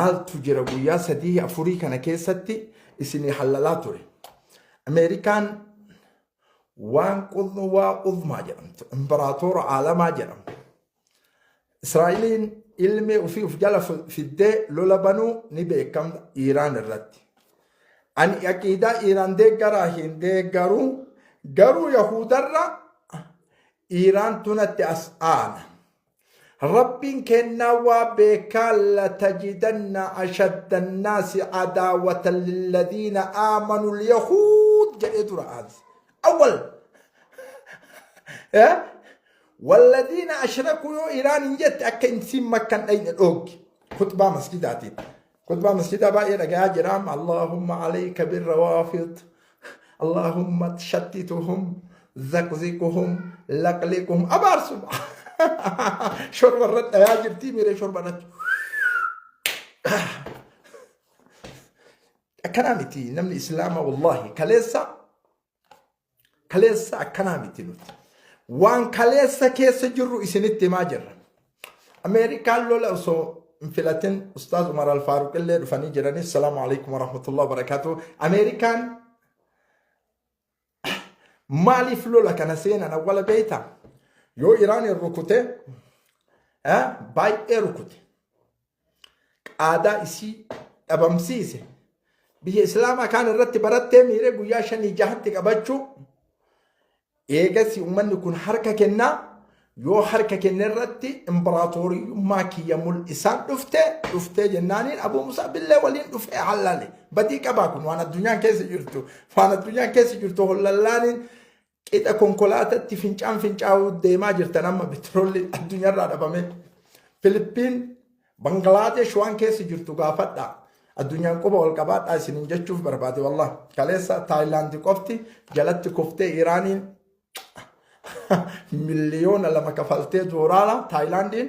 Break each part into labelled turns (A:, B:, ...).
A: Maaltu jira guyyaa sadii afurii kana keessatti isinii hallalaa ture. Ameerikaan waan qudwaa uzmaa jedhamtu, imbaraatoora aalamaa jedhamtu. Israa'eliin ilmee ofii of jala fiddee lola banuu ni beekamta Iiraan irratti. Ani aqiidaa Iiraan deeggaraa hin deeggaru, garuu Yahudarra Iiraan tunatti as aana. Rabbiin kennaa waa beekaa latajidanna ashadda annaasi adaawatan lilladiina aamanu lyahuud jedhee dura aanse. Awwal walladiina ashrakuu yoo Iraan hin jette akka insiin makkan dhayne dhooggi. Khutbaa masjidaatiin. Khutbaa masjidaa baay'ee dhagayaa jira. Allahumma alayka birrawaafid. Allahumma shattituhum, zaqziquhum, laqliquhum. Abaarsuma. Shorba irratti dhayaa jirtii miiree shorba irratti. Akkanaa miti namni Islaamaa wallahi kaleessa Kaleessa akkanaa miti nuti. Waan kaleessa keessa jirru isinitti himaa jirra. Ameerikaan lola osoo hin filatin Ustaaz Umar Alfaaruq illee dhufanii jiranii. Salaamu alaikum warahmatullahi wabarakatuh. Ameerikaan maaliif lola kana seenan awwala beektaa? Yoo Iraan hin rukute baay'ee rukute. Qaadaa isii dhabamsiise. Biyya Islaamaa kaan irratti barattee miiree guyyaa shanii jahatti qabachuu eegasi uummanni kun harka kennaa yoo harka kenne irratti imbiraatooriyummaa kiyya mul'isaan dhufte dhuftee jennaaniin Abuu Musaa billee waliin dhufee hallale badii qabaa kun waan addunyaan keessa jirtu waan addunyaan keessa jirtu hollallaaniin qixa konkolaatatti fincaan fincaa'uu deemaa jirtan amma petroolli addunyaarraa dhabame. Filipiin Bangilaadesh waan keessa jirtu gaafadha. Addunyaan quba wal qabaadhaa isiniin jechuuf barbaade wallah. Kaleessa Taayilaandi qofti jalatti kuftee Iraaniin 2 miliyoona kafaltee dooraala Taayilaandiin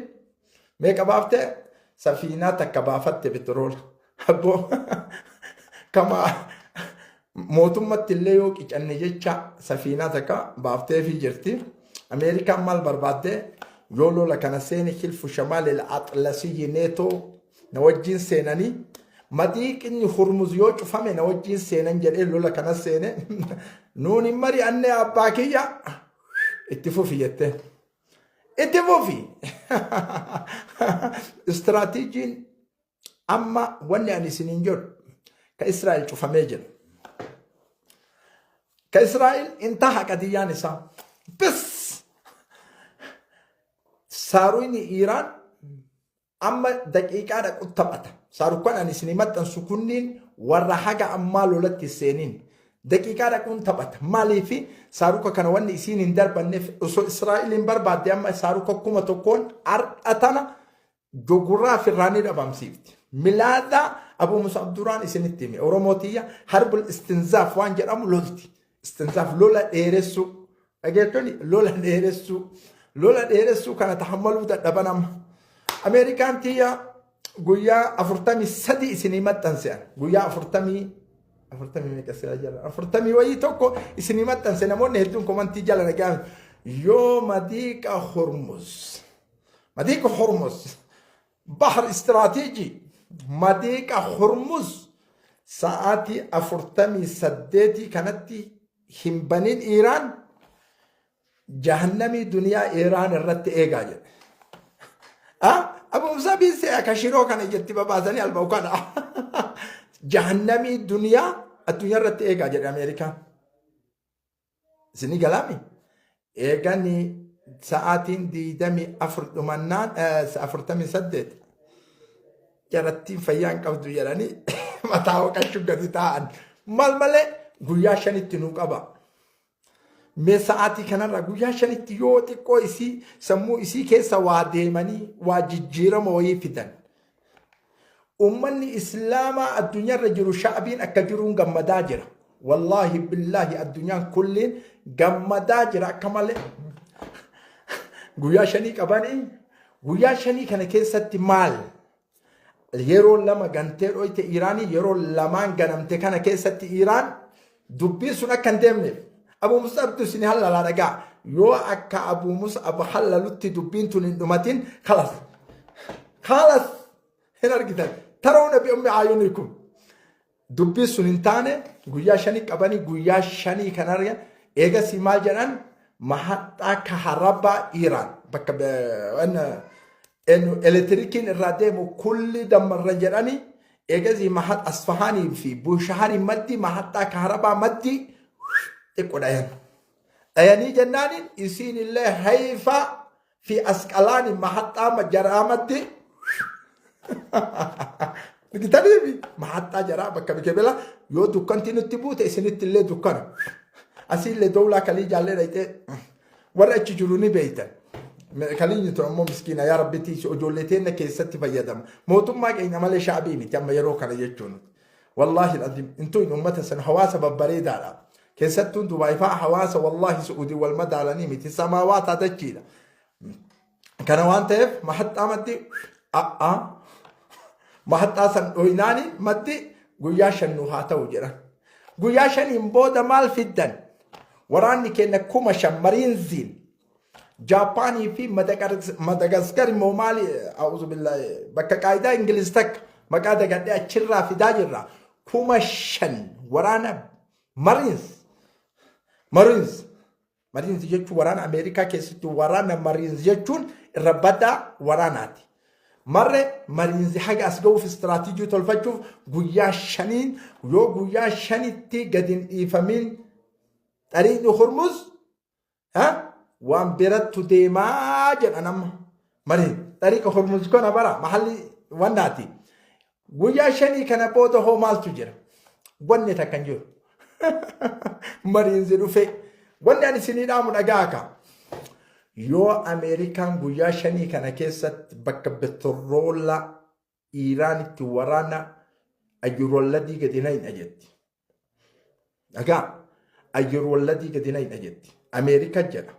A: meeqa baaftee safiinaa takka baafatte petroola. Abboo kama mootummatti illee yoo qicanne jecha safiinaa takka baafteefii jirti. Ameerikaan maal barbaadde yoo lola kana seene hilfu shamaalil atlasiyyi neetoo na wajjin seenanii madiiqinni hurmuz yoo cufame na wajjin seenan jedhee lola kana seene nuun hin mari'anne abbaa kiyya itti fufi jettee. Itti fufi. Istiraatiijiin amma wanni ani isiniin jedhu ka Israa'el cufamee jira. Ka Israa'el intaha qadiyyaan isaa. Bis! Saaruyni Iiraan amma daqiiqaa dhaqu taphata. Saarukkan ani isinii maxxansu kunniin warra haga ammaa lolatti seeniin. Daqiiqaa dhaquun taphata. Maaliifi saaruka kana wanni isiin hin darbanneef osoo Israa'eliin barbaadde amma saaruka 1000n har'a tana jogurraa firraa ni dhabamsiifti. Milaada Abu Musab duraan isinitti hime. Oromoo tiyya harbul istinzaaf waan jedhamu lolti. Istinzaaf lola dheeressuu. Dhageettoni lola dheeressuu. Lola dheeressuu kana tahammaluu dadhaban amma. Ameerikaan tiyya guyyaa 43 isinii maxxanse. Guyyaa afurtamii afurtamii meeqa sila jala afurtamii wayii tokko isinii maxxanse namoonni hedduun komantii jala nagaan yoo madiiqa Hormuz. Madiiqa Hormuz. Bahar istiraatiijii. Madiiqa Hormuz sa'aatii 48 kanatti hin banin Iiraan jahannamii duniyaa Iiraan irratti eegaa jedhe. Abu Musaa biisee akka shiroo kana ijatti babaasanii alba'u kana. Jahannamii duniyaa addunyaa irratti eegaa jedhe Ameerikaan. Isinii galaami? Eegani sa'aatiin 24 dhumannaan 48 jarattiin fayyaa hin qabdu jedhanii mataa waqachuu gadi taa'an. Maal malee guyyaa shanitti nuu qaba. Mee sa'aatii kanarra guyyaa shanitti yoo xiqqoo isii sammuu isii keessa waa deemanii waa jijjiirama wayii fidan. Uummanni Islaamaa addunyaarra jiru sha'abiin akka jiruun gammadaa jira. Wallaahi billaahi addunyaan kulliin gammadaa jira akka malee. Guyyaa shanii qabanii guyyaa shanii kana keessatti maal? Yeroo lama gantee dhoyte Iiraanii yeroo lamaan ganamte kana keessatti Iiraan dubbiin sun akka hin deemneef Abu Mus'abtu isin hallalaa dhagaa yoo akka Abu Mus'ab hallalutti dubbiin tun hin dhumatin kalas kalas hin argitan. Tarawna bi ummi aayunikum. Dubbii sun hin taane, guyyaa shanii qabanii, guyyaa shanii kan argan eegasii maal jedhan? Mahaxxaa kaharabaa Iiraan bakka elektirikiin irraa deemu kulli dammarra jedhanii, eegasii mahat Asfahaanii fi Bushaharii maddi mahaxxaa kaharabaa maddi xiqqo dhayan. Dhayanii jennaaniin isiin illee Hayfaa fi Asqalaani mahaxxaa jaraa maddi argitaniifi mahaxxaa jaraa bakka bikebela yoo dukkanti nutti buute isinitti illee dukkana. Asiillee dowlaa kalii jaallee dhayxee warra achi jiru ni beeytan. Kaliinyi tun ammoo miskiina, yaa rabbitti ijoollee teenna keessatti fayyadama. Mootummaa keenya malee shaabii miti amma yeroo kana jechuun. Wallaahi alazim intuun uummata san hawaasa babbareedaadha. Keessattuu Dubaay fa'aa hawaasa wallaahi Su'uudii wal madaalanii miti, samaawaataa dachiidha. Kana waan ta'eef mahaxxaa maddi a'aa mahaxxaa san dhoynaani maddi guyyaa 5 nu haa ta'u jedhan. Guyyaa 5n booda maal fiddan? Waraanni keenya 5,000 mariinziin Jaappaanii fi Madagaskar immoo maali, a'uuzu billaahi, bakka qaayidaa Ingiliz takka maqaa dagadhee achirraa fidaa jirra. 5,000 waraana Marines Marines Marines jechuun waraana Ameerikaa keessatti waraana Marines jechuun irra badaa waraanaati. Marre Marines haga as ga'uuf istiraatiijii tolfachuuf guyyaa 5n, yoo guyyaa 5tti gadi hin dhiifamin xariiqni Hormuz waan birattu deemaa jedhan amma. Marii xariiqa Hormuz kana bara mahalli wannaati. Guyyaa 5 kana booda hoo maaltu jira? Wanni takka hin jiru. Mariinsi dhufee. Wanni ani isinii dhaamu dhagaa ka. Yoo Ameerikaan guyyaa 5 kana keessatti bakka petroola Iiraanitti waraana ayyurwalladii gadi nayna jetti. Dhagaa, ayyurwalladii gadi nayna jetti. Ameerikaa jedha.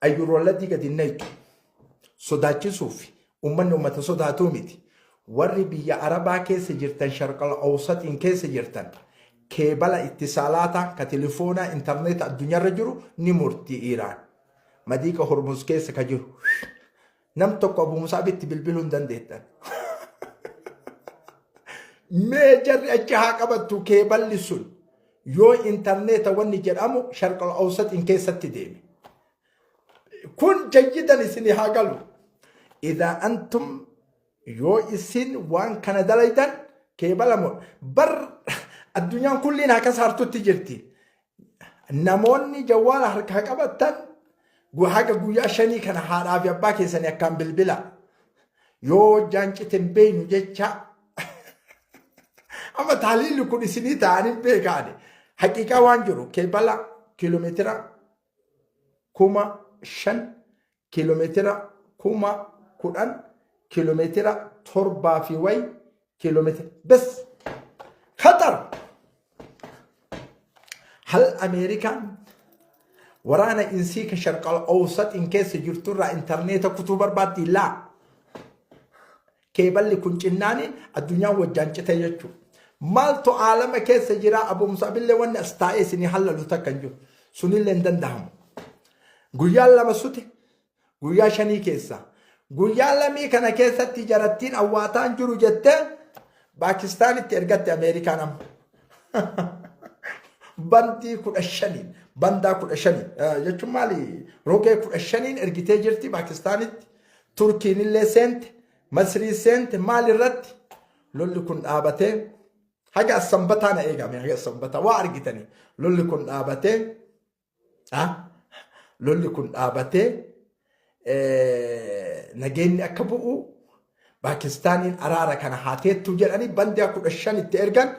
A: Ayyurwalladii gadi naytu. Sodaachisuuf uummanni uummata sodaatuu miti. Warri biyya Arabaa keessa jirtan, Sharqal Awsaxiin keessa jirtan, keebala ittisaalaataa ka telefoonaa intarneeta addunyaarra jiru ni murti Iiraan. Madiiqa Hormuz keessa ka jiru. Nam tokko Abu Musaabitti bilbiluu hin dandeettan. Mee jarri achi haa qabattu keeballi sun yoo intarneeta wanni jedhamu Sharqal Awsaxiin keessatti deeme. Kun jayyidan isinii haa galu. Idaa antum yoo isin waan kana dalaydan keebala moo bar addunyaan kulliin akka saartutti jirti. Namoonni jawwaala harkaa qabattan haga guyyaa 5 kana haadhaa fi abbaa keessanii akkaan bilbila. Yoo hojjaan cite hin beeynu jecha amma taaliilli kun isinii ta'anii beekaani. Haqiiqaa waan jiru keebala kiiloomeetira 5,000, kiiloomeetira 10,000, kiiloomeetira 7 fi wayi kiiloomeetira bes khatar. Hal Ameerikaan waraana insii ka Sharqal Awsaxiin keessa jirturraa intarneeta kutuu barbaaddi? Laa, keeballi kun cinnaaniin addunyaan wajjaan cite jechuudha. Maaltu aalama keessa jira? Abu Musaabillee wanni as taa'ee isinii hallalu takka hin jiru. Sunillee hin danda'amu. Guyyaan 2 sute guyyaa 5 keessa. Guyyaa lamii kana keessatti jarattiin awwaataan jiru jettee Paakistaanitti ergatte Ameerikaan amma. Bandii 15n, bandaa 15 jechuun maali, rogee 15n ergitee jirti Paakistaanitti. Turkiin illee seente, Masrii seente, maal irratti lolli kun dhaabatee haga sanbataa na eegame, haga sanbataa waa argitanii lolli kun dhaabatee, lolli kun dhaabatee nageenyi akka bu'u, Paakistaaniin araara kana haa teettu jedhanii bandiyaa 15 itti ergan.